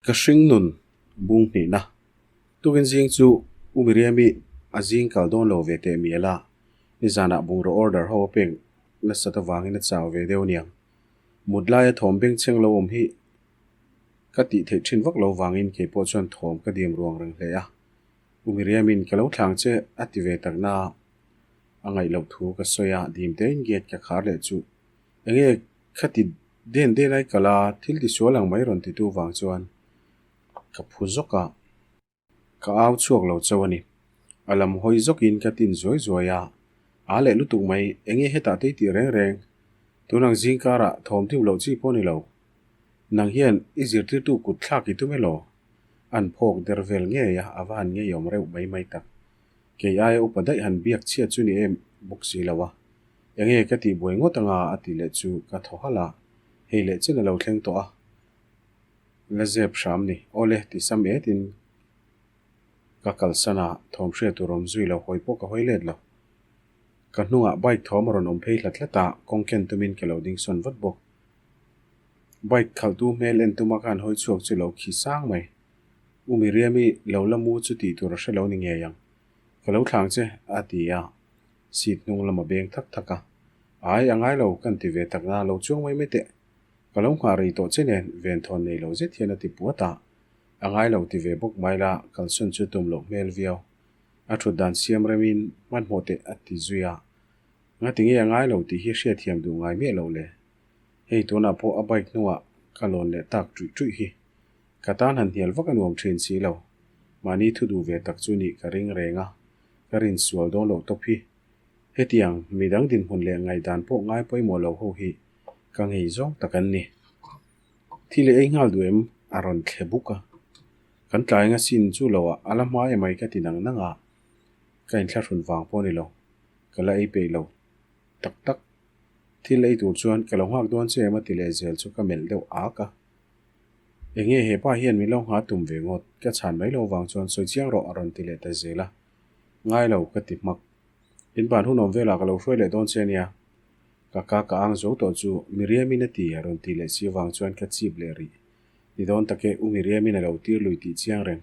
Ka hringnun bung hnihna. Tukin zing chu U Miriami a zing kal dawn lo ve teh mial a, nizanah bungraw order ho a pek nasat avangin a chau ve deuh aniang. Mut laia thawm bengchheng lo awm hi ka tih theih thin vak lo vangin keipawh chuan thawm ka dim ruang reng hle a. U Miriamin ka lo thlang che a ti ve tak na a ngaih loh thu ka sawi a, dim tein gate ka khar leh chu enge khati den den ai kal a, thil ti sual ang mai rawn titu vang chuan ka phu zawk a, ka au chhuak lo chauh a ni. A lam hawi zawkin ka tin zuai zuai a, aa leh lutuk mai, enge hetah te i tih reng reng, tunang zing karah thawm dim loh chi pawh ni lo. Nang hian i zirtirtu kut thlak i tum elaw? An phawk der vel ngei a, a va han ngeiawm reuh mai mai tak. Kei aia upa daih han biak chhiat chu ni em bawk si lo a. Enge ka tih buai ngawt anga a ti leh chu ka thaw halh a, hei leh chen a lo thleng tawh a. La zep hram ni, awle ti sam etin ka kalsan a, thawm hriat tur awm zui lo, hawi pawh ka hawi let lo. Ka hnungah bike thawm a rawn awm phei hlat hlat a, kawng ken tumin ka lo ding sawn vat bawk. Bike khalhtu hmel en tuma ka han hawi chhuak chu lo khi sang mai. U Miriami lo la mu chu tih tur a hre lo ni ngei ang. Ka lo thlang che, a ti a, seat hnung lam a beng thak thak a. Ai, a ngai lo, kan ti ve tak na, lo chuang mai mai teh. Ka lo nghah rei tawh che nen, venthawn nei lo zet hian a ti puat a. A ngai lo ti ve bawk mai la, kalsawn chu tum loh hmel viau. A thut dan siam remin hmanhmawh teh a ti zui a. Ngatinge a ngai lo tih hi hriatthiam duh ngai miah loh le. Hei tunah pawh a bike hnungah ka lawn leh tak ṭuih ṭuih hi. Ka tan han hnial vak a nuam ṭhin si lo. Mahni thu duh ve tak chu nih ka ring reng a, ka rin sual dawn loh tawp hi. Hetiang midang dinhmun leh ngaihdan pawh ngai pawimawh lo ho hi ka ngei zawng tak an ni. Thil i ei nghal duh em? A rawn thle buk a. Kan tlai anga sin chu lo ah a la hma emai ka ti nang nang a, ka inthlahrun vang pawh a ni lo. Ka la ei peih lo tak tak. Thil ei tur chuan ka lo nghak dawn che em a ti leh zel chu ka melh deuh ak a. Enge he pa hian min lo nghah tum ve ngawt, ka chhan mai lo vang chuan sawi chiang rawh a rawn ti leh ta zel a. Ngai lo ka ti hmak. In ban hun awm velah ka lo hruai leh dawn che ania. Ka ka ka ang zo tawh chu Miriamin a ti a rawn ti leh si vang chuan ka chip leh rih. Ni dawn tak e, u Miriamin a lo tir lui tih chiang reng.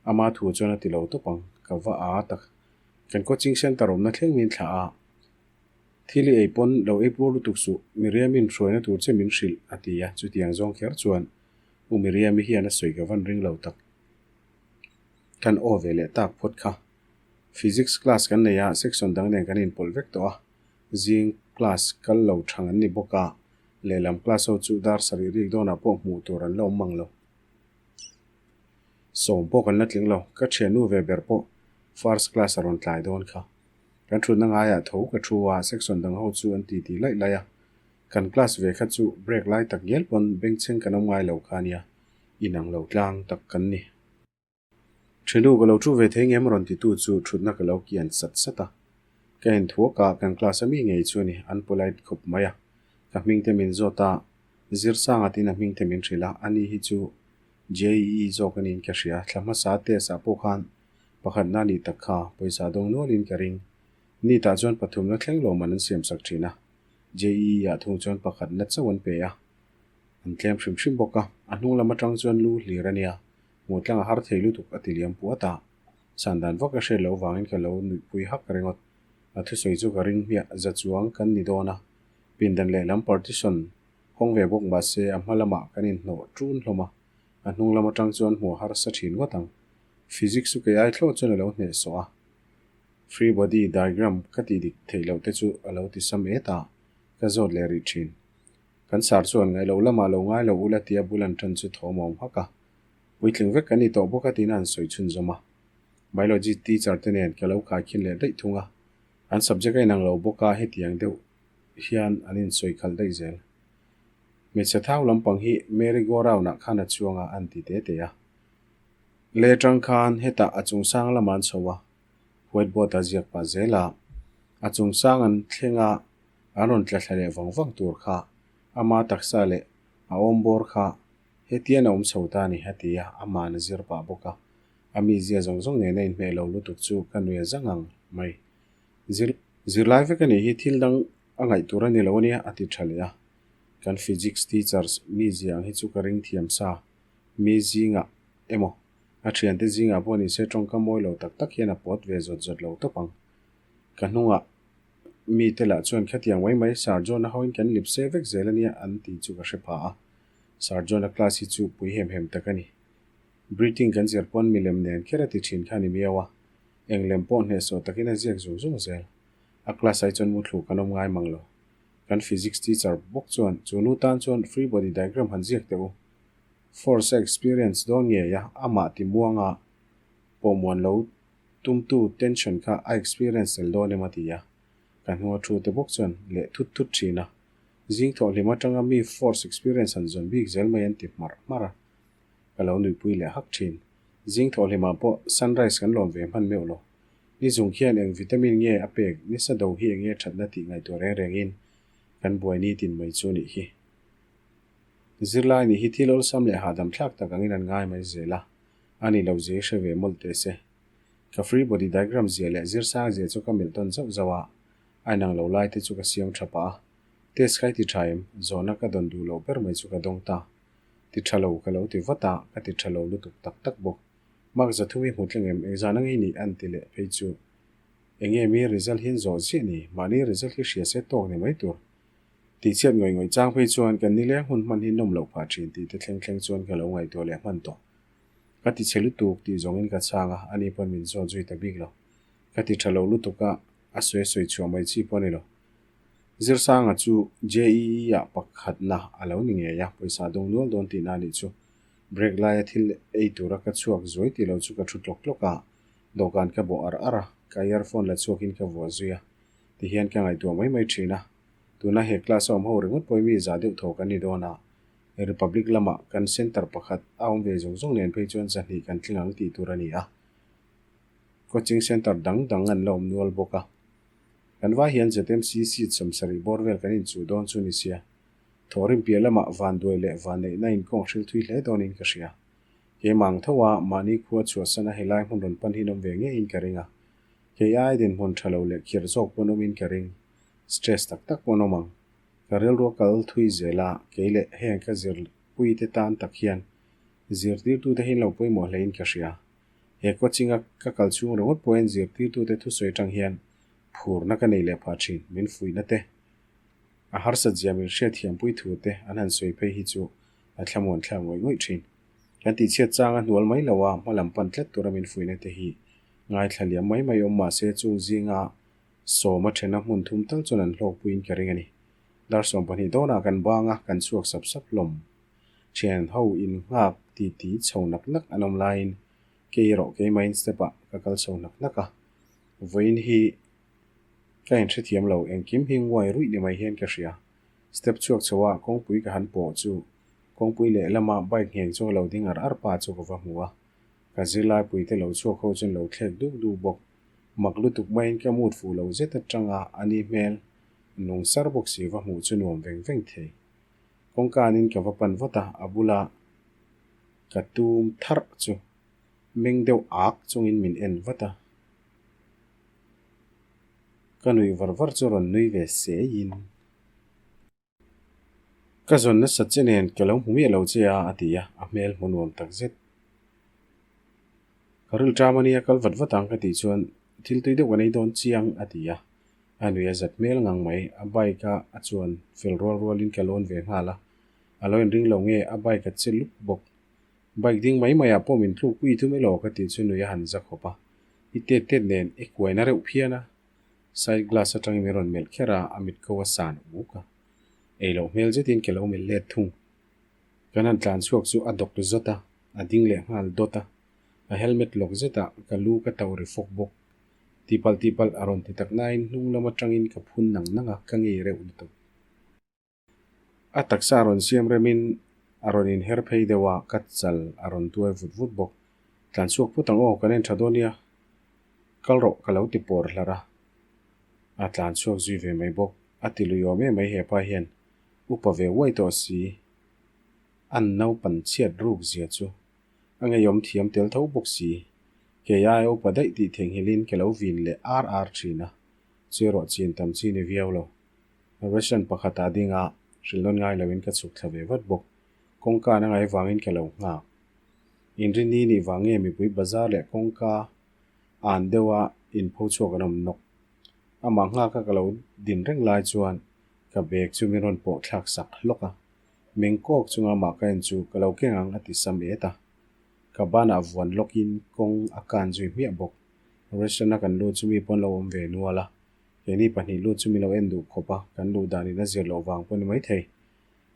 Ama thu chuan a ti lo tawp ang, ka va a tak. Kan coaching center awmna thleng min thlah a. Thil i ei pawn lo ei pur lutuk suh, Miriamin hruaina tur che min hrilh, a ti a, chutiang zawng kher chuan U Miriami hian a sawi ka van ring lo tak. Kan aw ve leh tak phawt kha. Physics class kan nei a, section dang nen kan inpawlh vek tawh a, zing class kal lo thang an ni bawk a, lehlam class ho chu dar sarih rik dawnah pawh hmuh tur an la awm mang lo. Sawm pawh kan la tling lo, ka thiannu ve ber pawh first class a rawn tlai dawn kha. Kan thutna ngaiah tho ka thu a, section dang ho chu an titi laih laih a. Kan class ve kha chu break lai tak ngial pawn bengchheng kan awm ngai lo kha nia, inang lo tlang tak kan ni. Thinu ka lo thu ve thei ngem rawn titu chu thutna ka lo kian sat sat a. Ka inthuak a, kan class a mi ngei chu a ni, an polite khawp mai a. Ka hming te min zawt a, Zirsanga tin a hming te min hrilh a, ani hi chu JEE zawk a niin ka hria, thla hmasa test ah pawh khan Pakhatna nih tak kha pawisa dawng nualin ka ring. Nitah chuan pathumna thleng lo man an siam sak thin a. JEE ah thung chuan pakhatna chauh an pe a. An tlem hrim hrim bawk a. A hnung lam atang chuan lu hlir a nia. Hmuh tlang a har thei lutuk a ti liam puat a. San dan vak a hriat loh vangin ka lo nuihpui hak ringawt. A thusawi chu ka ring hmiah za chuang kan ni dawn a. Pindan lehlam partition hawng ve bawk mahse a hma lamah kan inhnawh ṭun hlawm a. A hnung lam atang chuan hmuh harsa thin ngawt ang. Physics chu kei ai thlawh chuan a lo hnehsawh a, free body diagram ka tih dik theih loh te chu a lo ti sam et a, ka zawt leh rih thin. Kan sar chuan ngaih loh lamah lo ngai lo ula tia bul an tan chu thawm a awm hak a, puitling vek kan ni tawh bawk a tiin a han sawi chhunzawm a. Biology teacher te nen ka lo khaikhin leh daih thung a, an subject a inang lo bawk a hetiang deuh hian an insawi khalh daih zel. Hmeichhe thau lampang hi merry go round ah khan a chuang a an ti te te a. Le tang khan hetah a chungsang lamah an chho a, whiteboard a ziak pah zel a, a chungsang an thleng a, an rawn tla thla leh vang vang tur kha ama taksa leh a awm bawr kha hetian a awm chho ta a ni a ti a, ama'n a zir pah bawk a, a mizia zawng zawng nena inhmeh lo lutuk chu ka nui a zang ang mai. Zir zirlai vek a nih hi thil dang a ngaih tur a ni lo a nia a ti tha leh a, kan physics teachers mizia ang hi chu ka ring thiam sa. Mi zingah emaw a thiante zingah pawh ni se tawngka mawi lo tak tak hian a pawt ve zawt zawt lo tawp ang. Ka hnungah mite lah chuan khatiang mai mai Sir John-a hoin kan lip se vek zel ania an tih chu ka hre pha a. Sir John-a class hi chu pui hem hem tak a ni. Breathing kan zir pawn milem nen kher a ti thin kha a ni miau a. Eng lem pawh hnehsawh takin a ziak zung zung zel. A class ai chuan muthlu kan awm ngai mang lo. Kan physics teacher bawk chuan chu nu tan chuan free body diagram han ziak teh u. Force a experience dawn ngei a, amah ti muanga pawhmuan lo tumtu tension kha a experience tel dawn em a ti a. Ka hnua thu te bawk chuan leh thut thut thin a. Zing thawhhlim atanga mi force experience han zawn bik zel mai an ti hmarh hmarh a. Ka lo nuipui leh hak thin. Zing thawhhlimah pawh sunrise kan lawm ve hman meuh lo. Ni zung khian eng vitamin nge a pek, nisa do hi eng nge thatna tih ngaihtuah reng rengin kan buai nitin mai chu nih hi. Zirlai nih hi thil awlsam leh hahdam thlak tak angin an ngai mai zel a, a ni lo zia i hre ve mawlh teh se. Ka free body diagram zia leh zirsang zia chu ka melh tawn zauh zauh a, a inang lo lai te chu ka siam tha pah a. Test kha i ti tha em? Zawhna ka dawn duh loh ber mai chu ka dawng ta. Ti tha lo ka lo ti vat a, ka ti tha lo lutuk tak tak bawk. Mark Zathum hi hmu tling em? Engzan ang i nih an ti leh phei chu. Enge mi result hi an zawh ziah ni? Mahni result hi hria se tawk ni mai tur. Tihchhiat ngawih ngawih chang phei chuan kan nileng hun hman hi nawm loh phah thin tih te thleng thleng chuan ka lo ngaihtuah leh hman tawh. Ka ti chhe lutuk tih zawngin ka chhang a, ani pawn min zawt zui ta bik lo. Ka ti tha lo lutuk a, a sawi sawi chhuah mai chi pawh a ni lo. Zirsanga chu JEE ah pakhatna a lo ni ngei a, pawisa dawng nual dawn tihna a nih chu. Break laia thil ei tura ka chhuak zuai tih lo chu ka thu tlawk tlawk a, dawhkan ka bawh ar ar a, ka earphone la chhuakin ka vuah zui a, tihian ka ngaihtuah mai mai thin a. Tuna he class a awm ho ringawt pawhin mi za deuh tho kan ni dawn a, Republic lamah kan centre pakhat a awm ve zawng zawng nen phei chuan zahnih kan tling ang tih tur a ni a. Coaching centre dang dang an la awm nual bawk a. Kan vai hian ZMC seat 70 bawr vel kan inchuh dawn chu ni sia. Thawhrim piah lamah vanduai leh vanneihna inkawng hril thui hle dawnin ka hria. Keimah ang tho a, mahni khua chhuahsan a helai hmun rawn pan hi an awm ve ngeiin ka ring a. Kei ai dinhmun tha lo leh khirh zawk pawn awmin ka ring. Stress tak tak pawn awm ang. Ka rilru a kal thui zel a, kei leh heng ka zirpuite tan tak hian zirtirtute hi an lo pawimawh hlein ka hria. He coaching-a ka kal chhung ringawt pawhin zirtirtute thusawi atang hian phurna ka nei leh phah thin, min fuihna te. A harsat zia min hriatthiampui thu te an han sawi phei hi chu a thlamuan thlak ngawih ngawih thin. Kan tihchhiat chang a hnual mai lo a, hma lam pan tlat tura min fuihna te hi ngaithla liam mai mai awm mahse chung zinga sawm a thena hmun thum tal chuan an hlawkpuiin ka ring a ni. Dar 12 dawnah kan bang a, kan chhuak sap sap hlawm. Thian ho in nghak ti ti chho nak nak an awm laiin kei erawh keimahin step ah ka kal chho nak nak a. Vawiin hi Ka inhrethiam lo, engkim hi nguai ruih ni mai hian ka hria. Step chhuak chho a, kawngpui ka han pawh chu kawngpui lehlama bike ngheng chu lo ding ar ar pa chu ka va hmu a. Ka zirlaipui te lo chhuak ho chuan lo thlek duk duk bawk. Mak lutuk maiin ka mood fuh lo zet atanga a ni hmel nung sar bawk si va hmuh chu nuam veng veng thei. Kawngkanin ka va pan vat a, a bula ka tum tharh chu meng deuh ak chungin min en vat a. Ka nuih var var chu rawn nui ve seiin. Ka zawn nasa che nen ka lo hmu miah lo che a, a ti a, a hmel hmu nuam tak zet. Ka ril ṭam a nia, kal vat vat ang ka tih chuan thil tui deuh ka nei dawn chiang, a ti a. A nui a zat hmel ngang mai, a bike a a chuan fel rual rualin ka lawn ve nghal a. A lo inring lo nge, a bike a che lup bawk. Bike ding mai maiah pawh min tluk pui thum elaw ka tih chu nui a han za khawp a. I tet tet nen i kuaina reuh phian a, side glass atangin min rawn melh kher a, a mit ko a san uk a. Ei loh hmel zetin ke lo melh let thung. Kan han tlan chhuak chu a dawk zawt a, a ding leh nghal dawt a. A helmet lawk zetah ka lu ka tauh ri fawk bawk. Tipalh tipalh a rawn ti tak nain hnung lam atangin ka phun nang nang a, ka ngei reuh lutuk. A taksa a rawn siam remin a rawn inher phei deuh a, ka chal a rawn tuai vut vut bawk. Tlan chhuak phut ang aw, kan en tha dawn nia. Kal rawh ka lo ti pawr hlarh a. A tlan chhuak zui ve mai bawk. A ti lui awm em mai hepa hian. Upa ve uai tawh si. An naupan chhiat ruk zia chu a ngeiawm thiam tel tho bawk si. Kei aia upa daih tih theihnghilhin ka lo vin leh ar ar thin a, chu erawh chin tam chi ni viau lo. Restaurant pakhatah ding a, hrilh nawn ngai loin ka chhuk thla ve vat bawk. Kawngka an a ngai vangin ka lo nghak. Inrinni nih vang nge mipui bazar leh kawngka an deuha inpho chhuak an awm nawk. Amah nghaka ka lo din reng lai chuan ka bag chu min rawn pawh thlak sak hlawk a. Meng kawk chunga amah ka en chu ka lo keng ang a ti sam et a. Ka banah vuan lawkin kawng a kan zui hmiah bawk. Restaurant a kan lut chu mi pawn lo awm ve nual a. Keini pahnih lut chu min lo en duh khawp a, kan luh danin a zir loh vang pawh ni maithei.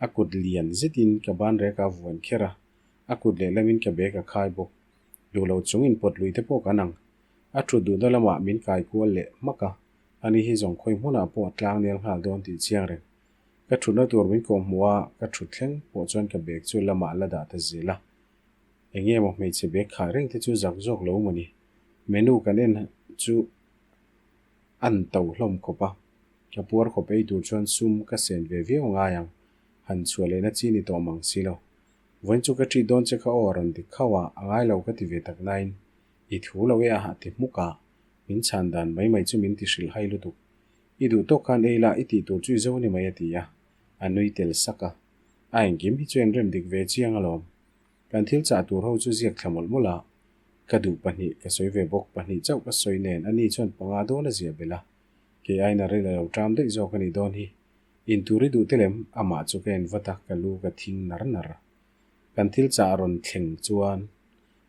A kut lian zetin ka ban rek a vuan kher a, a kut lehlamin ka bag a khai bawk. Duh lo chung inpawt lui te pawh kan ang. A thut duhna lamah min kai kual leh hmak a, ani hi zawng khawi hmunah pawh a tlang nel nghal dawn tih chiang reng. Ka thutna tur min kawh hmuh a, ka thut thleng pawh chuan ka bag chu lamah la dah ta zel a. Eng nge maw hmeichhe bag khai reng te chu zak zawk lo maw ni? Menu kan en chu an to hlawm khawp a, ka puar khawp ei tur chuan sum ka sen ve viau ngai ang, han chhuah lehna chi ni tawh mang si lo. Vawiin chu ka ṭih dawn che kha aw a rawn dik khauh a, a ngai lo ka ti ve tak nain i thu lo e a ha ti hmuk a, min chhan dan mai mai chu min ti hrilh hai lutuk. I duh tawk khan ei la, i tih tur chu i zo ni mai a ti a, a nui tel sak a. A engkim hi chu en rem dik ve chiang alawm. Kan thil chah tur ho chu ziak thla mawlh mawlh a, ka duh pahnih ka sawi ve bawk, pahnih chauh ka sawi nen ani chuan panga dawn a ziah belh a, kei aiin a ril a lo ṭam daih zawk a nih dawn hi. Intur i duh te lem, amah chu ka en vat a, ka lu ka thing nar nar. Kan thil chah rawn thleng chuan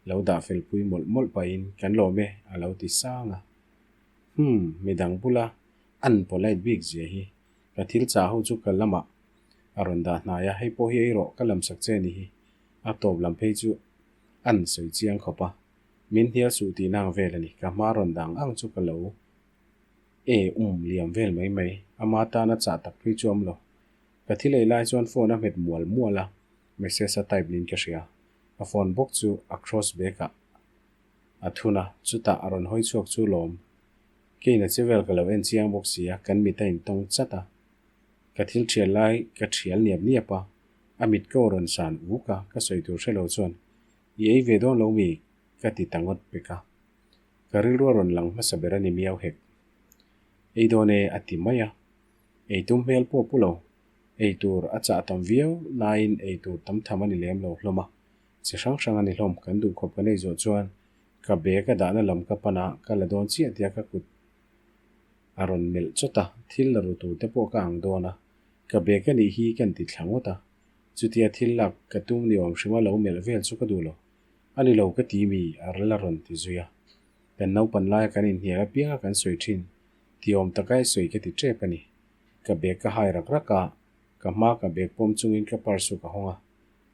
lo dah fel pui mawlh mawlh pahin kan lawm e a lo ti sang a. Humm, midang bula an polite bik zia hi. Ka thil chah ho chu ka lamah a rawn dah hnai a, hei pawh hi ei rawh, ka lam sak che ni hi. A tawp lam phei chu an sawi chiang khawp a, min hnial suh tih nang vel a ni. Ka hma rawn dang ang chu ka lo e um liam vel mai mai, ama tana chah tak phei chu awm lo. Ka thil ei lai chuan phone a hmet mual mual a, message a type niin ka hria. A phone bawk chu a cross bag ah a thun a, chutah a rawn hawi chhuak chu lawm. Keina che vel ka lo en chiang bawk si a, kan mit a intawng chat a. Ka thil thial lai ka thial niap niap a, a mit ko rawn san uk a, ka sawi tur hre lo chuan, I ei ve dawn lo mi? ka ti ta ngawt pek a. Ka rilru a rawn lang hmasa ber a ni miau hek. Ei dawn e a ti mai a. Ei tum hmel pawh pu lo. Ei tur a chah tam viau nain ei tur tam tham a ni lem lo hlawm a. Chi hrang hrang a ni hlawm, kan duh khawp kan ei zawh chuan ka bag a dahna lam ka pan a, ka la dawn chiah tia ka kut a rawn melh chawt a, thil la ru tur te pawh ka ang dawn a, ka bag a nih hi kan ti thla ngawt a, chutia thil lak ka tum ni awm hrima lo melh vel chu ka duh lo. A ni lo ka ti mi a la rawn ti zui a, kan naupan laia kan inhnial apianga kan sawi thin ti awm taka i sawi ka ti tep a ni. Ka bag ka hai rak rak a, ka hma ka bag pawm chungin ka purse chu ka hawng a,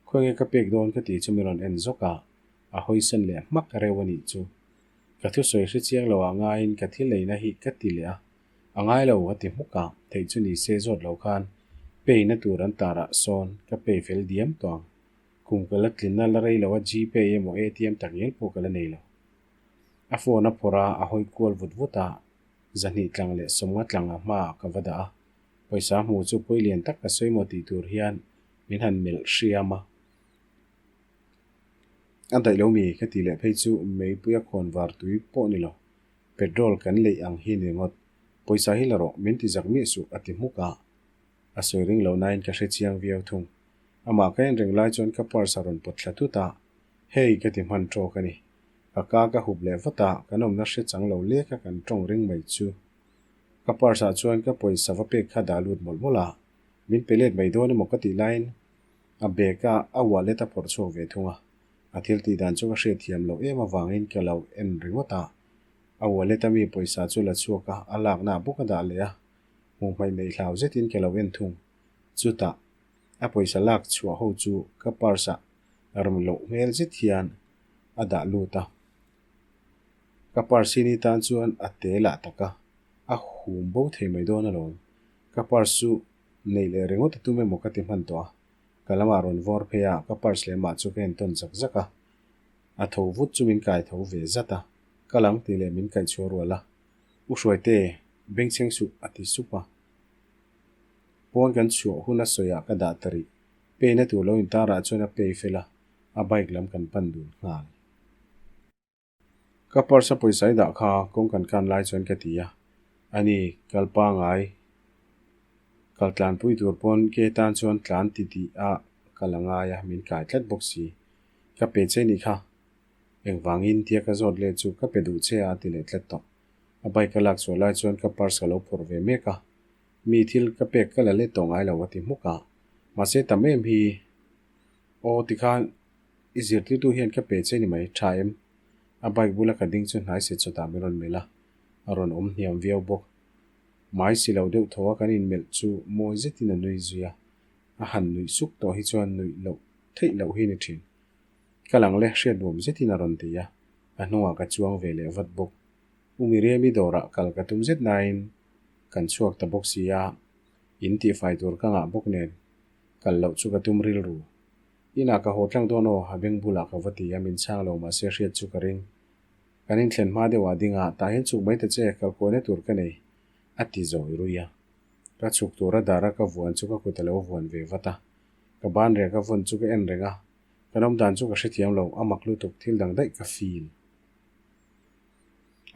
Khawi nge ka pek dawn ka tih chu min rawn en zawk a, a hawisan leh hmak reuh a nih chu. Ka thusawi hre chiang lo ah ngaiin ka thil eina hi ka ti leh a, a ngai lo a ti hmuk a, theih chu ni se zawt lo khan pay na tur an tar ah sawn ka pay fel diam tawh ang. Kum ka la tlinna la rei lo a Gpay emaw ATM tak ngial pawh ka la nei lo. A phone a phawrh a, a hawi kual vut vut a, zahnih tlang leh sawmnga tlang a hmaah ka va dah a, pawisa hmuh chu pawi lian tak ka sawi maw tih tur hian min han melh hriam a. A daih lo mi ka tih leh phei chu meipuia khawn var tui pawh ni lo, petrol kan leih ang hi ni ngawt. Pawisa hi la rawh, min ti zak miah suh a ti hmuk a. A sawi ring lo nain ka hre chiang viau thung. Amah ka en reng lai chuan ka purse a rawn pawt thla tut a, Hei ka ti hman tawk a ni. Ka ka ka hup leh vat a, kan awmna hre chang lo lek a kan tawng ring mai chu. Ka purse ah chuan ka pawisa va pek kha dah lut mawlh mawlh a, min pe let mai dawn emaw ka tih laiin a bag a a wallet a phawrh chhuak ve thung a, a thil tih dan chu ka hriat thiam loh em avangin ka lo en ringawt a, a wallet a mi pawisa chu la chhuak a, a lakna ah bawk a dah leh a, hmuh hmaih neih hlau zetin ka lo en thung. Chutah a pawisa lak chhuah ho chu ka purse ah rem loh hmel zet hian a dah lut a. Ka purse hi ni tan chuan a te lah tak a, a hum bo thei mai dawn alawm. Ka purse chu neih leh ringawt a tum emaw ka ti hman tawh a, ka lamah rawn vawr phei a, ka purse lehmah chu ka entawn zak zak a. A tho vut chu min kai tho ve zat a, ka lang tih leh min kaih chhuah rual a. U Hruaite, bengchheng suh a ti sup a. Pawn kan chhuah hun a sawiah ka dah ta rih. Pay na tur lo intarah chuan a pay fel a, a bike lam kan pan dun nghal. Ka purse a pawisa i dah kha kawng kan kan lai chuan ka ti a, ani kal pangai kal tlanpui tur pawn ke tan chuan tlan ti tih a kal a ngai a, min kai tlat bawk si. Ka pe che nih kha. Engvangin tia ka zawt leh chu ka pe duh che a ti leh tlat tawh. A bike a lak chhuah lai chuan ka purse ka lo phawrh ve mek a. Mi thil ka pek ka la let tawh ngai lo a ti hmuk a. Mahse tam em hi. Aw tikhan i zirtirtu hian ka pe che ni mai, tha em? A bike bula ka ding chu hnai set chawtah min rawn melh a, a rawn awm hniam viau bawk. Mai si lo deuh tho a kan inmelh chu mawi zetin a nui zui a, a han nuih suk tawh hi chuan nuih loh theih loh hi ni thin. Ka lang le hriat nuam zetin a rawn ti a, a hnungah ka chuang ve leh vat bawk. U Miriami dawrah kal ka tum zet nain kan chhuak ta bawk si a, in tihfai tur ka ngah bawk nen kal loh chu ka tum rilru. Inah ka haw tlang dawn aw, a beng bulah ka va ti a, min chhang lo mahse hriat chu ka ring. Kan inthlen hma deuh ah ding a, tah hian chhuk mai ta che, kalkuaina tur ka nei, a ti zawi rui a. Ka chhuk tura dara ka vuan chu ka kut a lo vuan ve vat a. Ka ban reng ka vawn chu ka en reng a, ka nawm dan chu ka hrethiam lo, a mak lutuk thil dang daih ka feel.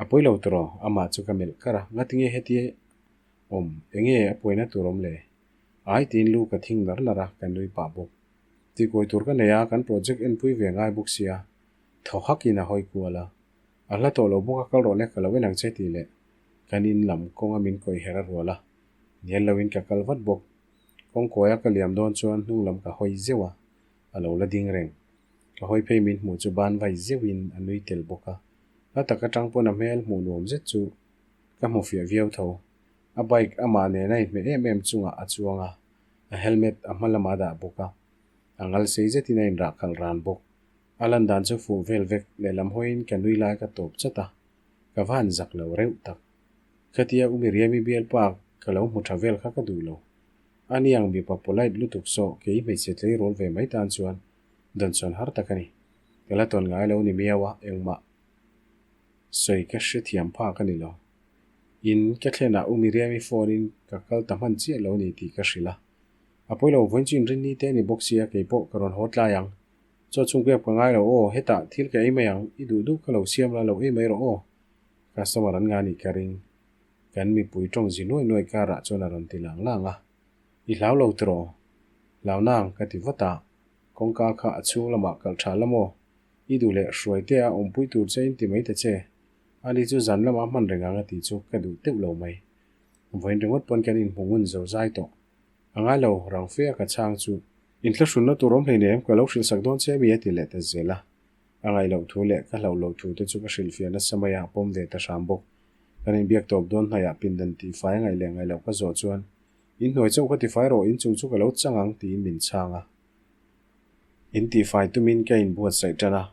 A pawi lo tawh, amah chu ka melh kar a, ngatinge heti awm, enge a pawina tur awm le? Ai tiin lu ka thing lar lar a, ka nui pah bawk. Tihkawi tur ka nei a, kan project enpui ve ngai bawk sia, thaw hakin a hawi kual a. A hla tawh lo bawk a, kal rawh le, ka lo en ang che tih leh kan in lam kawnga min kawih her a rual a, nial loin ka kal vat bawk. Kawngkawia ka liam dawn chuan hnung lam ka hawi zeuh a, a lo la ding reng. Ka hawi phei min hmuh chu ban vai zeuhin a nui tel bawk a, hla tak atang pawn a hmel hmuh nuam zet chu ka hmu fiah viau tho. A bike amah nen a inhmeh em em chungah a chuang a, a helmet a hma lamah a dah bawk a, a ngal sei zetin a inrah khalh ran bawk. A lan dan chu fuh vel vek, lehlam hawiin ka nui lai ka tawp chat a, ka va han zak lo reuh tak. Khatia U Miriami bialpa ka lo hmu tha vel kha ka duh lo. Ani ang mipa polite lutuk saw kei hmeichhe tleirawl ve mai tan chuan dawnsawn har tak a ni. Ka la tawn ngai lo ni miau a, engmah sawi ka hrethiam phak a ni lo. In ka thlenah U Miriami phone in ka kal ta hman chiah lo ni tih ka hrilh a. A pawi lo vawiin chu inrinni te a ni bawk sia kei pawh ka rawn haw tlai ang. Chaw chung pek ka ngai lo aw, hetah thil ka ei mai ang, i duh duh ka lo siam la lo ei mai rawh aw. Customer an nga nih ka ring. Kan mipui tawng zi nuai nuai karah chuan a rawn ti lang lang a. I hlau lo tiraw? Hlau nang ka ti vat a, kawngka kha a chhung lamah kalh tha la maw? I duh leh hruai te a awmpui tur che in ti mai ta che. Ali chu zan lamah hman reng ang a tih chu ka duh teuh lo mai. Vawiin ringawt pawn kan inhmu ngun zo zai tawh. A ngai lo, rang fe a ka chhang chu. Inthlahrunna tur awm hleinem, ka lo hrilhsak dawn che mi a ti leh ta zel a. A ngaih loh thu leh ka hlauh loh thu te chu ka hrilhfiah nasa mai a, pawm ve ta hram bawk. Kan inbiak tawp dawn hnaiah pindan tihfai a ngaih leh ngaih loh ka zawh chuan, In hnuai chauh ka tifai rawh, in chung chu ka lo chang ang tiin min chhang a. In tihfai tumin ka inbuatsaih tan a,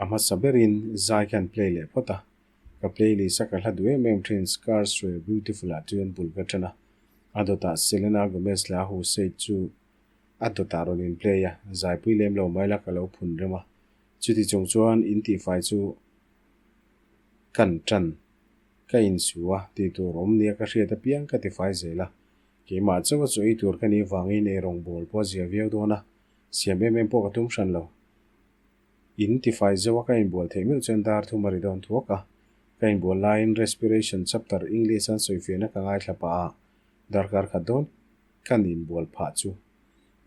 a hmasa berin zai khan play leh phawt a. Ka playlist a ka hla duh em em thin Scars Were Beautiful ah chuan bul ka tan a, a dawtah Selena Gomez la Who Said chu a dawtah rawn in play a, zaipui lem lo mai la ka lo phun rem a. Chuti chung chuan in tihfai chu kan tan, ka insu a, tih tur awm nia ka hriat apiang ka tifai zel a. Keimah chauh a chaw ei tur ka nih vangin eirawng bawl pawh a zia viau dawn a, siam em em pawh ka tum hran lo. In tifai zauh a ka inbual theih meuh chuan dar thum a ri dawn thuak a. Ka inbual laiin Respiration chapter English an sawifiahna ka ngaithla pah a, darkar khat dawn kan inbual phah chu.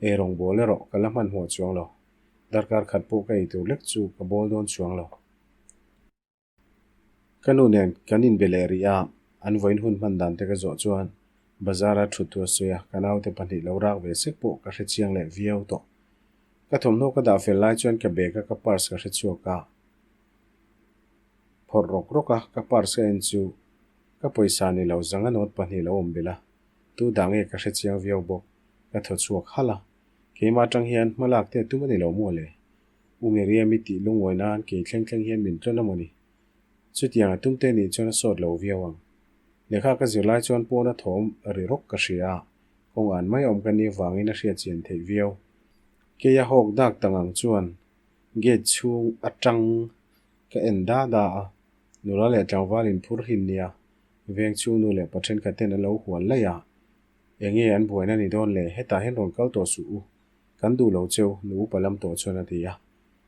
Eirawng bawl erawh ka la hmanhmawh chuang lo. Darkar khat pawh ka eitur lek chu ka bawl dawn chuang lo. Ka nu nen kan inbe leh rih a, an vawiin hun hman dan te ka zawh chuan bazar a thut thu a sawi a, ka naute pahnih lo rak ve sek pawh ka hre chiang leh viau tawh. Ka thawmhnaw ka dah fel lai chuan ka bag a ka purse ka hre chhuak a, phawrh rawk rawk a ka purse ka en chu ka pawisa ni lo zanga note pahnih lo awm belh a, tu dah nge ka hre chiang viau bawk, ka thaw chhuak halh a, keimah atang hian hma lak te tum a ni lo maw le? U Miriam i tih lungawi nan kei thleng thleng hian min tlawn a maw ni? Chutiang a tumte nih chuan a sawt lo viau ang. Lehkha ka zir lai chuan pawna thawm ri rawk ka hria a, kawng an mai awm ka nih vangin a hriat chian theih viau. Keia hawk dak tang ang chuan gate chhung atang ka en da da a, nula leh tlangval in phur hin nia, veng chhung nu leh pa thenkhat ten an lo hual laih a, enge an buaina ni dawn le, hetah hian rawn kal tawh suh u, Kan duh lo cheu, nu upa lam tawh chuan a ti a.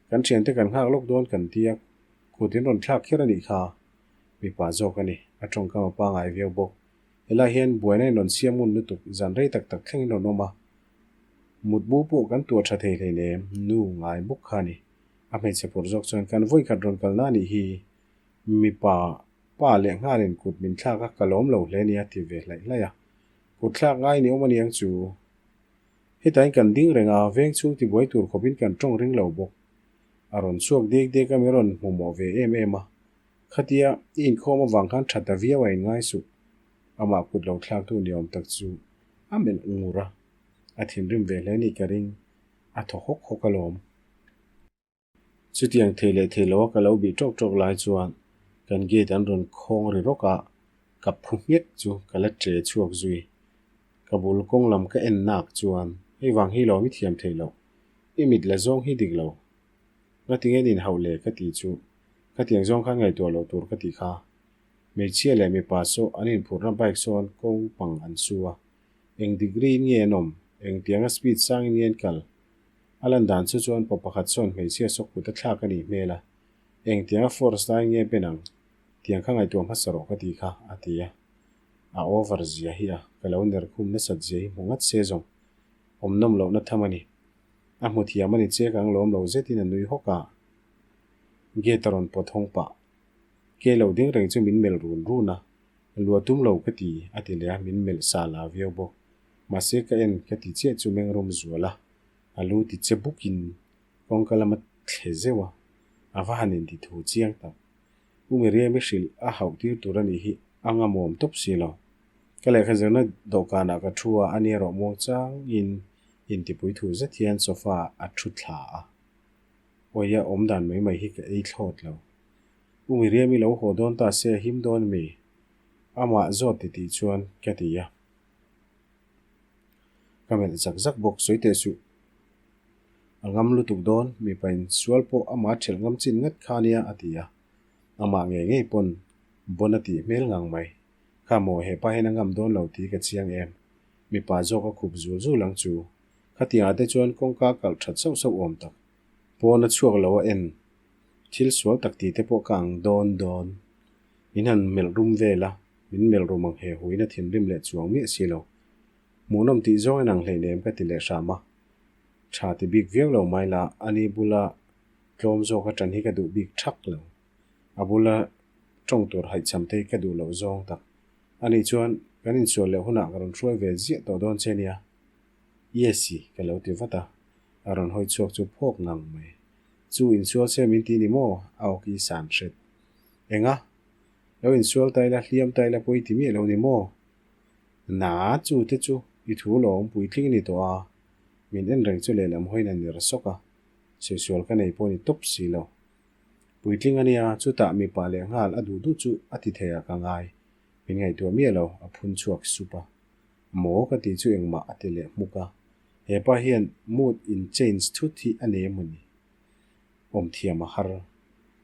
Kan thiante kan nghak lawk dawn kan ti a, kut in rawn thlak kher a nih kha. Mipa zawk a ni, a tawngkam a pangai viau bawk. Helai hian buaina in rawn siam ngun lutuk, zan rei tak tak thleng in rawn awm a. Mutmu pawh kan tuah tha thei hleinem, nu ngai bawk kha a ni. A hmeichhe phur zawk chuan kan vawikhat rawn kalna a nih hi. Mipa pa leh nghalin kut min thlak a, ka lawm lo hle nia ti ve hlaih hlaih a. Kut thlak ngai ni awm a niang chu. Hetain kan ding reng a, veng chhung tibuai tur khawpin kan tawng ring lo bawk. A rawn chhuak dek dek a, mi rawn hmu mawh ve em em a. Khatia i inkhawm avang khan tha ta viau a inngai suh. Amah kut lo thlaktu ni awm tak chu a melh ngur a, a thinrim ve hle ni ka ring, a thaw hawk hawk alawm. Chutiang thei leh thei loa ka lo bih tawk tawk lai chuan kan gate an rawn khawng ri rawk a, ka phu nghek chu ka la che chhuak zui. Ka bul kawng lam ka en nak chuan hei vang hi lawm i thiam theih loh, i mit la zawng hi dik lo. Ngatinge nin hauh le ka tih chu khatiang zawng khan ngaihtuah loh tur ka tih kha. Hmeichhia leh mipa saw an inphurhna bike sawn kawng pang an su a, eng degree in nge an awm, engtianga speed sangin nge an kal? A lan dan chu chuan pa pakhat sawn hmeichhia saw kut a thlak a nih hmel a, engtianga force lai nge ben ang? Tiang kha ngaihtuah hmasa rawh ka ti kha, a ti a. A over zia hi a, ka lo ner khum nasat zia hi hmu ngat se zawng. Awm nawm lohna tham a ni. A hmu thiam a ni che ka ang lawm lo zetin a nui hawk a. Gate a rawn pawt hawng pah. Ke lo ding reng chu min melh run run a, lua tum lo ka ti, a ti leh a, min melh sa la viau bawk. Mahse ka en ka ti chiah chu meng rum zual a, a lu ti che bukin kawngka lama thle zeuh a, a va han inti thu chiang tak. U Miriam-i hrilh a hauh tir tur a nih hi a ngamawm tawp si lo. Ka lehkha zirna dawhkanah ka thu a, ani erawh muang changin intipui thu zet hian sofa a thu thla a. Awia awm dan mai mai hi ka ei thlawt lo. U Miriam-i lo haw dawn ta se a him dawn mi? Amah zawt ti tih chuan ka ti a. Ka melh zak zak bawk, sawi teh suh. A ngam lutuk dawn, mipa in sual pawh amah ṭhelh ngam chin ngat kha nia a ti a. Amah ngei ngei pawn bon a tih hmel ngang mai. Kha maw hepa hian a ngam dawn lo tih ka chiang em? Mipa zawk a khup zul zul ang chu. Khatiangah te chuan kawngka kalh ṭhat sauh sauh awm tak. Pawn a chhuak lo a en. Thil sual tak tih te pawh ka ang dawn dawn. Min han melh rum vel a, min melh rum ang he huin a thinrim leh chuang miah si lo. Hmuhnawm tih zawng en ang hleinem ka ti leh hram a. Tha ti bik viau lo mai la, ani bula tlawm zawk a ṭan hi ka duh bik ṭhak lo. A bula ṭawng tur haihchham te hi ka duh loh zawng tak. Ani chuan kan insual leh hunah ka rawn hruai ve ziah tawh dawn che nia. Yes-i ka lo ti vat a, a rawn hawi chhuak chu phawk ngang mai. Chu insual se min ti ni maw? A awki san hret. Enga? Lo insual ta ila, hliam ta ila pawi ti miah lo ni maw? Na, chu te chu i thu lawm puitling ni tawh a, min en reng chu lehlam hawiin a ner sawk a, saisual ka nei pawh ni tawp si lo. Puitling a nia, chutah mipa leh nghal a duh duh chu a ti thei ah ka ngai. Min ngaihtuah miah lo, a phun chhuak sup a. Maw ka tih chu engmah a ti leh hmuk a, hepa hian mood in change thut hi a nei emaw ni? Awm thiam a har.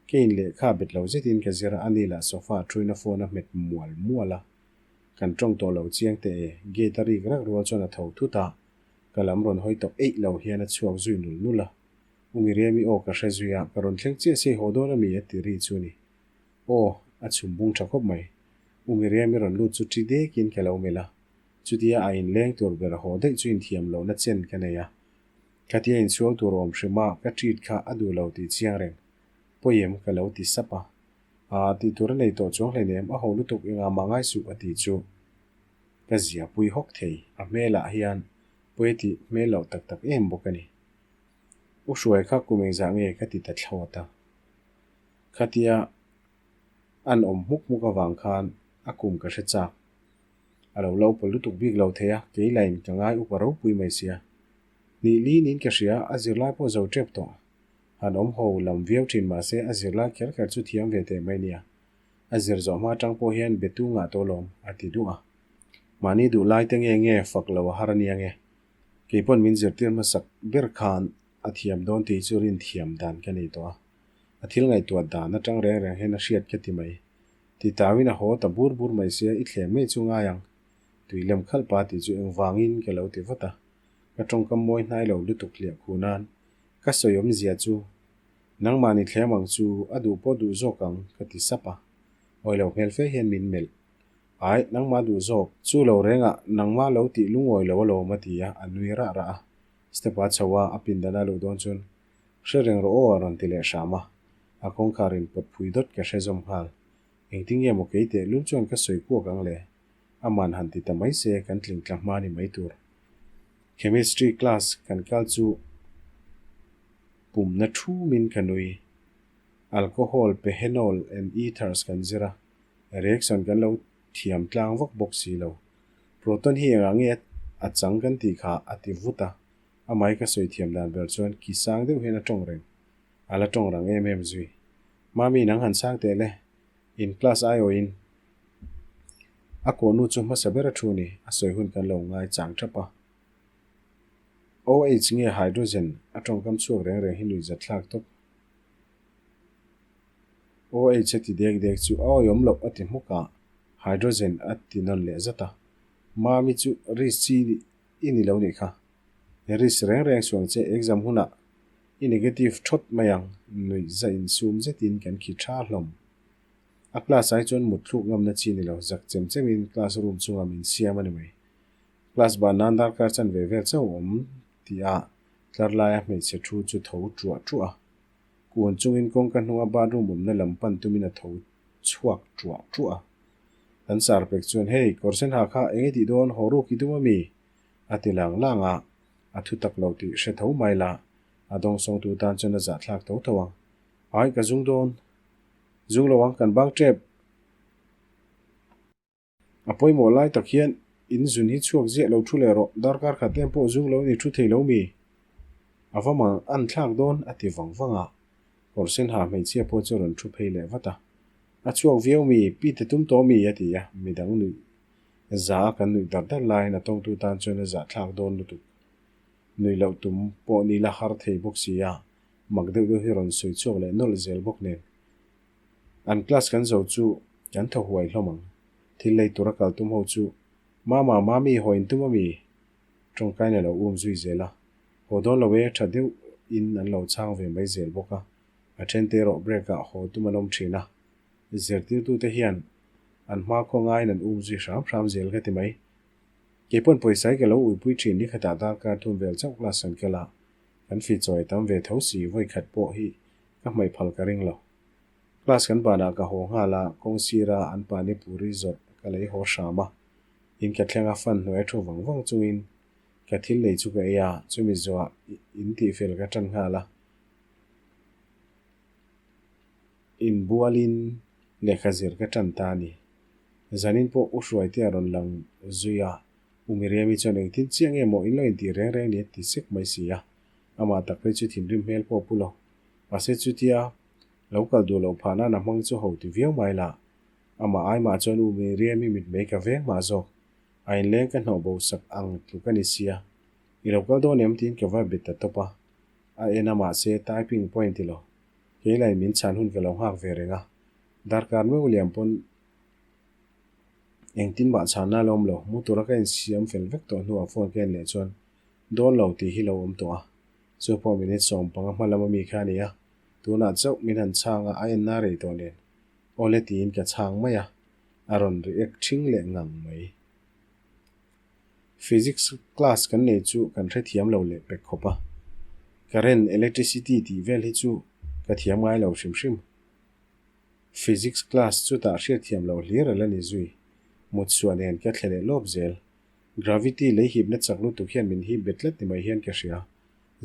Kein lehkha bet lo zetin ka zir a, ani lah sofa a thuin a phone a hmet mual mual a. Kan tawng tawh lo chiang teh e, gate a rik rak rual chuan a tho thut a, ka lam rawn hawi tawh eih lo hian a chhuak zui nul nul a. U Miriam-i aw ka hre zui a, ka rawn thleng chiah se haw dawn ami a ti ri chu ni. Aw, a chhum bung tha khawp mai. U Miriam-i rawn lut chu ṭi dekin ka lo melh a, chutia a inleng tur ber haw daih chu inthiam lohna chen ka nei a. Khatia insual tur awm hrim a, ka treat kha a duh lo tih chiang reng. Pawiem ka lo ti sap a. Aa, tih tur a nei tawh chuang hleinem, a ho lutuk engah mah ngai suh a tih chu ka zia pui hawk thei. A hmelah hian pawi a tih hmel loh tak tak em bawk a ni. U Hruai kha kum engzah nge ka ti ta thlawt a. Khatia an awm hmuk hmuk avang khan a kum ka hre chak. A lo la upa lutuk bik lo thei a, kei lain ka ngai upa ropui mai sia. Nih li niin ka hria, a zirlai pawh zo tep tawh. Han awm ho lam viau thin mahse a zirlai kher kher chu thiam ve teh mai nia. A zir zawh hma atang pawh hian be tu ngah tawh lawm, a ti duh a. Mahni duh lai te nge nge fak lo a har ania nge. Kei pawn min zirtir hmasak ber khan a thiam dawn tih chu rin thiam dan ka nei tawh a. A thil ngaihtuah dan atang reng reng hian a hriat ka ti mai. Ti tauin a haw ta bur bur mai sia i thlem ngei chu ngai ang. Tui lem khalh pa tih chu engvangin ka lo ti vat a. Ka tawngkam mawi hnai lo lutuk hliah khu nan ka sawi awmzia chu nangmahni thlem ang chu a duh pawh duh zawk ang ka ti sap a. Awi lo hmel fe hian min melh. Ai, nangmah duh zawk. Chu lo rengah nangmah lo tih lungawi lo alawm a ti a, a nui rah rah a. Step a chho a, a pindan a luh dawn chuan. Hre reng rawh aw a rawn ti leh hram a, a kawngkhar in pawt phui dawt ka hre zawm nghal. Engtin nge maw kei teh lul chuan ka sawi kuak ang le? Aman han ti ta mai se kan tling tla hma ni mai tur. Chemistry class kan kal chu pumna thumin ka nui. Alcohol, pehenol and ethers kan zir a, reaction kan lo thiam tlang vak bawk si lo. Proton hi engah nge a chang kan tih kha a ti vut a, amai ka sawi thiam dan ber chuan ki sang deuh hian a tawng reng. A la tawng rang em em zui. Mami nang han sang teh le, in class aiawhin a kawhnu chu hmasa ber a thu ni, a sawi hun kan lo ngai chang thap a. OH nge hydrogen a tawngkam chhuak reng reng hi nuihzat thlak tawp. OH a ti dek dek chu a awihawm loh a ti hmuk a, hydrogen a ti nawn leh zat a. Mami chu risk chi i ni lo nih kha. Risk reng reng suang che exam hunah i negative thawt mai ang nuihza insum zetin kan khi tha hlawm. A class ai chuan mut thluk ngamna chi ni lo, zak chem chemin class room chungah min siam a ni mai. Class ban nan darkar chan ve vel chauh awm tih a tlar laia hmeichhe thu chu tho tuah tuah a. Kun chungin kawngka hnunga bathroom awmna lam pan tumin a tho chhuak tuah tuah a. Kan sar pek chuan, Hey, kawr sen ha kha eng i tih dawn, haw ruk i tum a mi? a ti lang lang a, a thu tak lo tih hre tho mai la, a dawngsawngtu tan chuan a zahthlak tho tho ang. Ai, ka zung dawn. Zung lo ang, kan bang tep. A pawimawh lai tak hian in zun hi chhuak ziah lo thu leh rawh, darkar khat em pawh zung lo ni thu thei lo mi? A va mang an thlak dawn a ti vang vang a, kawr sen ha hmeichhia pawh chu a rawn thu phei leh vat a. A chhuak viau mi, pi te tum tawh mi? a ti a, midang nuih za a kan nuih dar dar laiin a tawngtu tan chuan a zahthlak dawn lutuk. Nuih loh tum pawh ni la har thei bawk si a, mak deuh deuh hi rawn sawi chhuak leh nawlh zel bawk nen. An class kan zo chu kan thaw huai hlawm ang. Thil lei tura kal tum ho chu, Mama, Mami, haw in tum a mi? Tawngkain a lo um zui zel a. Haw dawn lo e, tha deuh in an lo chhang ve mai zel bawk a. A then te erawh break ah haw tum an awm thin a. Zirtirtute hian an hma khaw ngaiin an um zui hram hram zel ka ti mai. Keipawn pawisa hi ka lo uipui thin ni khatah darkar thum vel chauh class kan kal a, kan fi chawi tam ve tho si vawi khat pawh hi ka hmaih phal ka ring lo. Class kan banah ka haw nghal a, kawng sira an pani puri zawrh ka lei haw hram a. In ka thleng a fan hnuai thu vang vang chungin ka thil lei chu ka ei a, chumi zawhah in tihfel ka tan nghal a. Inbualin lehkha zir ka tan ta a ni. Zanin pawh U Hruaite a rawn lang zui a, U Miriami chuan engtin chiah nge maw in lo intih reng reng ni a ti sek mai si a. Amah tak phei chu thinrim hmel pawh a pu lo. Mahse chutia lo kal duh loh phah nan a hmang chu ho ti viau mai lah. Amah ai mah chuan U Miriami mitmei ka veng mah zawk. A inleng ka hnawh bo sak ang tluk a ni sia. I lo kal dawn em tiin ka va bet ta tawp a. A en a mahse typing pawh a inti lo. Kei lain min chhan hun ka lo nghak ve reng a. Darkar meuh liam pawn engtin mah chhanna a la awm lo. Mu tura ka insiam fel vek tawh hnuah phone ka en leh chuan dawn lo tih hi lo awm tawh a. Chu pawh minute 15 hma lama mi kha a ni a, tunah chauh min han chhang a, a enna rei tawh nen. Awle tiin ka chhang mai a, a rawn react ṭhing leh ngang mai. Physics class kan nei chu kan hrethiam lo leh pek khawp a. Current, electricity tih vel hi chu ka thiam ngai lo hrim hrim. Physics class chutah hriatthiam loh hlir a la ni zui. Mutsuah nen ka thle leh lawp zel. Gravity lei hipna chak lutuk hian min hip bet tlat ni mai hian ka hria.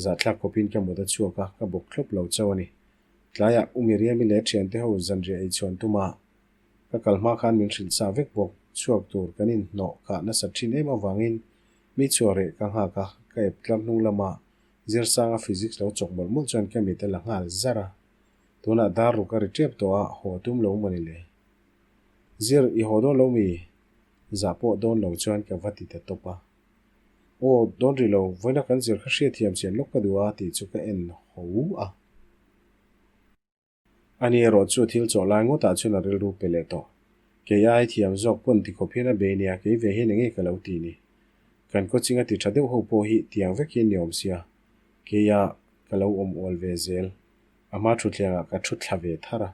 Zahthlak khawpin ka mut a chhuak a, ka bawk thlawp lo chauh a ni. Tlaiah U Miriami leh thiante ho zanriah ei chhuan tum a, ka kal hma khan min hrilh sa vek bawk. Chhuak tur kan inhnawh kah nasat thin em avangin mi chhuah reh ka nghak a, ka ep tlar hnung lama Zirsanga physics lo chawk mawlh mawlh chuan ka mit a la nghal zar a. Tunah dar ruk a ri tep tawh a, haw tum lo mawni le. Zir, i haw dawn lo mi? Zah pawh dawn lo chuan ka va ti ta tawp a. Aw, dawn rih lo, vawiina kan zir kha hriatthiam chian lawk ka duh a tih chu ka en ho a. Ani erawh chu thil chawh lai ngawtah chuan a rilru pe leh tawh. Kei ai thiam zawk pawn ti khawp hian a bei nia, kei ve hian enge ka lo ti ni. Kan coaching a ti tha deuh ho pawh hi tiang vek hi ni awm sia, keia ka lo awm ual ve zel. A hma thutthlengah ka thu thla ve thar a.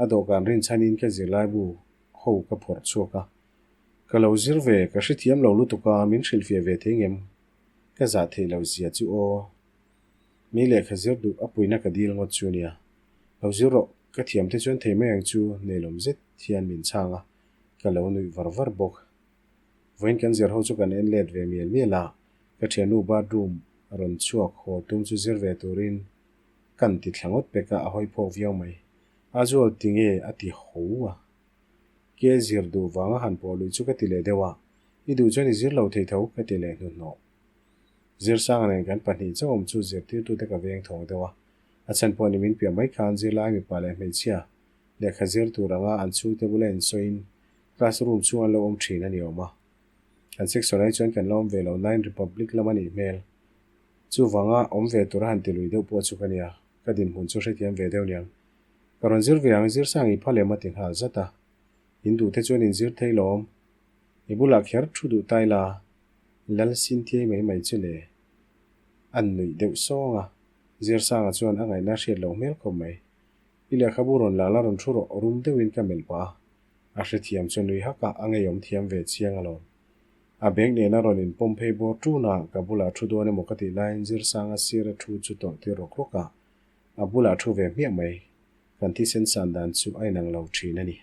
A dawhkan rinchhanin ka zirlaibu ho ka phawrh chhuak a. Ka lo zir ve, ka hrethiam lo lutuk a, min hrilhfiah ve thei ngem? Ka zah theih lo zia chu aw. Mi lehkha zir duh a puina ka dil ngawt chu nia. Lo zir rawh, ka thiam te chuan thei mai ang chu nelawm zet hian min chhang a, ka lo nuih var var bawk. Vawiin kan zir ho chu kan en let ve mial mial a, ka thiannu bathroom a rawn chhuak haw tum chu zir ve turin kan ti thla ngawt pek a, a hawi phawk viau mai. A zual tinge a ti ho a. Ke zir duh vanga han pawh luih chu ka ti leh deuh a, i duh chuan i zir lo thei tho ka ti leh hnuhnawh. Zirsanga nen kan pahnih chauh awm chu zirtirtute ka veng thawng deuh a, a chhan pawh ni min piah mai khan zirlai mipa leh hmeichhia lehkha zir tur anga an chhungte bula insawiin class room chhung an lo awm thin a ni awm a. Kan section ai chuan kan la awm ve lo nain Republic lam a nih hmel. Chuvanga awm ve tura han ti lui deuh pawh chu ka nia, ka dinhmun chu hrethiam ve deuh niang. Ka rawn zir ve ang, zirsang i pha lem a ti nghal zat a. In duhte chuan in zir thei lawm. I bulah kher thu duh tai la, Lal Sinthiai mai mai chu le. An nuih deuh sawng a, Zirsanga chuan a ngaihna hriat loh hmel khawp mai. I lehkhabu rawn la la rawn thu rawh rum deuhin ka melh pah a. A hrethiam chu nui hak a, a ngeiawm thiam ve chiang alawm. A bag nena rawn inpawm phei bawr ṭun a, ka bulah thu dawn emaw ka tih laiin Zirsanga sira thu chu tawlh tir rawk rawk a, a bulah thu ve hmiah mai. Kan thisen san dan chu a inang lo ṭhin a ni.